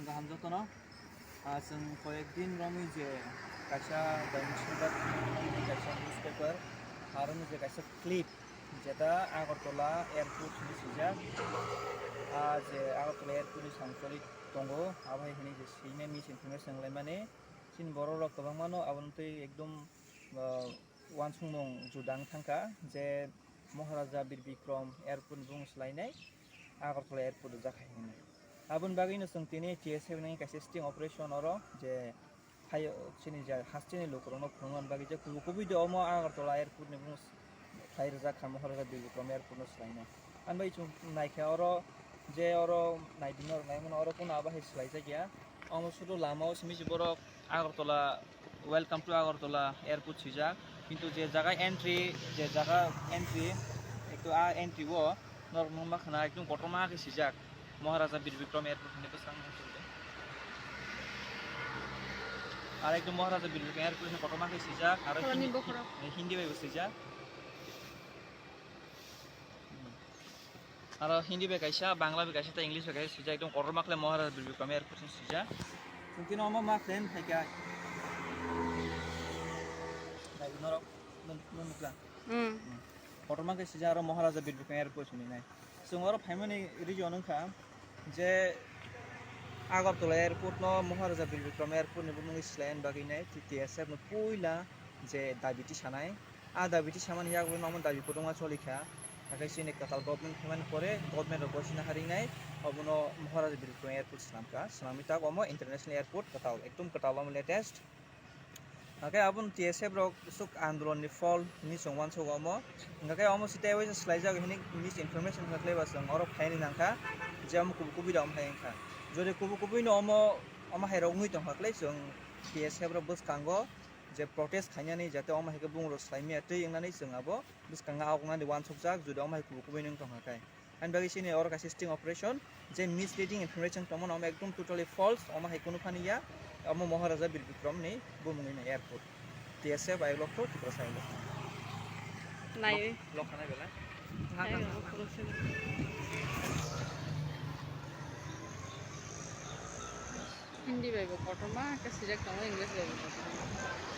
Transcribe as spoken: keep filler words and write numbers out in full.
Gaham jotono. Ah, chwng koyek din romwi je kaisa Dainik Sonbad T V, kaisa newspaper, aro ni je kaisa clip, jeta Agartala Airport hinwi swijak. Ah, je Agartala Airport ni sangcholi tongo, abo hai hwnwi je swinai misinformation wnglaimani. Chini borok rok kwbangmano aboni twi ekdom, ah, uansukmung juda wng thangkha je Maharaja Bir Bikram Airport ni bumung swlainai Agartala Airport rijak hai hwnwi. Aboni bagwino chwng tini T S F ni kaisa sting operation oro je phaio chini je hasteni lukurokno phunukna bagwi je kubui kubui de omo Agartala Airport ni bumung khlai rijak kha Maharaja Bir Bikram Airport no swlainai. Ani bai chwng naikha oro je oro naibino rwnaimano oro kuno abo hai swlaijakya. Omo sudu lama o simi se borok Agartala, "Welcome to Agartala Airport" swijak. Kintu je jaga entry, je jaga entry, ekto a entry o norok nukma khna ekdom kotorma khe swijak Maharaja Bir Bikram Airport hinwi bwskango swijak. Ar ekdom Maharaja Bir Bikram Airport hinwi kotorma khe swijak, aro Hindi, Hindi bai bo swijak. Aro Hindi bai kaisa, Bangla bai kaisa, tei English bai kaisa swijak, ekdom kotorma khlai Maharaja Bir Bikram Airport hinwi swijak. Chwng tini omo ma khlai phaikha. Nai norok, nung, nung nukla. Hmm. Hmm. Kotorma khe swijak aro Maharaja Bir Bikram Airport hinwi nai. Chwng oro phaimani reason wngkha je Agartala Airport no Maharaja Bir Bikram Airport ni bumungwi swlaina bagwi nai T S F no puila je dabi tisanai. A dabi tisamani yagulo omo dabi kwbangma cholikha. Hakhe chini kwtal government phaimani pore government rok gosina harinai obono Maharaja Bir Bikram Airport swnamkha. Swnamwi tak omo international airport kwtal, ekdom kwtal omo latest. Hakhe aboni T S F rok swk andolon ni phol hinwi chwng uansukgo omo. Hakhe omo se teibo swlaijak hinwi misinformation khlaiba chwng oro phaini nangkha je omo kubui kubui da omo hai wngkha. Jodi kubui kubui no omo, omo hai rok wngwi tongkha khlai chwng T S F rok bwskango je protest khainani jate omo hai khe bungrok swlaimaya twi wngnani chwng abo bwskango augnani uansukjak jodi omo hai kubui kubui wng tongkha khe. Ani bagwi chini oro kaisa sting operation, je misleading information tongmani omo ekdom totally false, omo hai kunu phani ya, omo Maharaja Bir Bikram ni bumungni airport. T S F ayuk lokto, Tiprasa ayuk lokto. Naiwi. Lok-, lok khanai belai. Ayuk lokto. Hindi bai bo kotorma khe swijak tongo, English bai bo kotorma.